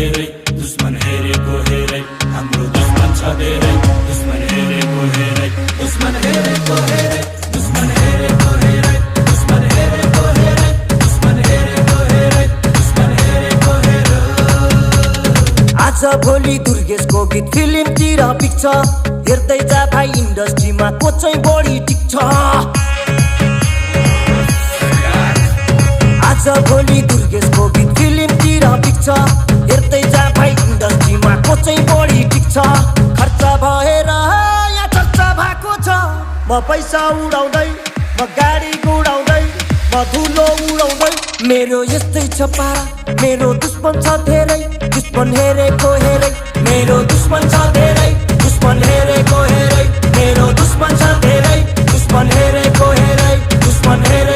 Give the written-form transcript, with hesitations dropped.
धेरै दुश्मन हेरेको हेरै हाम्रो दुश्मन छ धेरै दुश्मन हेरेको हेरै दुश्मन हेरेको हेरै दुश्मन हेरेको हेरै दुश्मन हेरेको हेरै दुश्मन हेरेको हेरै दुश्मन हेरेको हेरै आज भोलि दुर्गेशको गीत फिल्मतिर पिक्छ हेर्दै जा भाइ इन्डस्ट्रीमा को चाहिँ बढी टिक्छ आज भोलि दुर्गेशको गीत फिल्मतिर पिक्छ हेर्दै जा भाइ इन्डस्ट्रीमा को चाहिँ बढी टिक्छ खर्च भएर यहाँ चर्चा भएको छ म पैसा उडाउँदै म गाडी गुडाउँदै म धुलो उडाउँदै मेरो यस्तै छ पारा मेरो दुश्मन छ धेरै दुश्मन हेरेको हेरै मेरो दुश्मन छ धेरै दुश्मन हेरेको हेरै मेरो दुश्मन छ धेरै दुश्मन हेरेको हेरै दुश्मन हेरे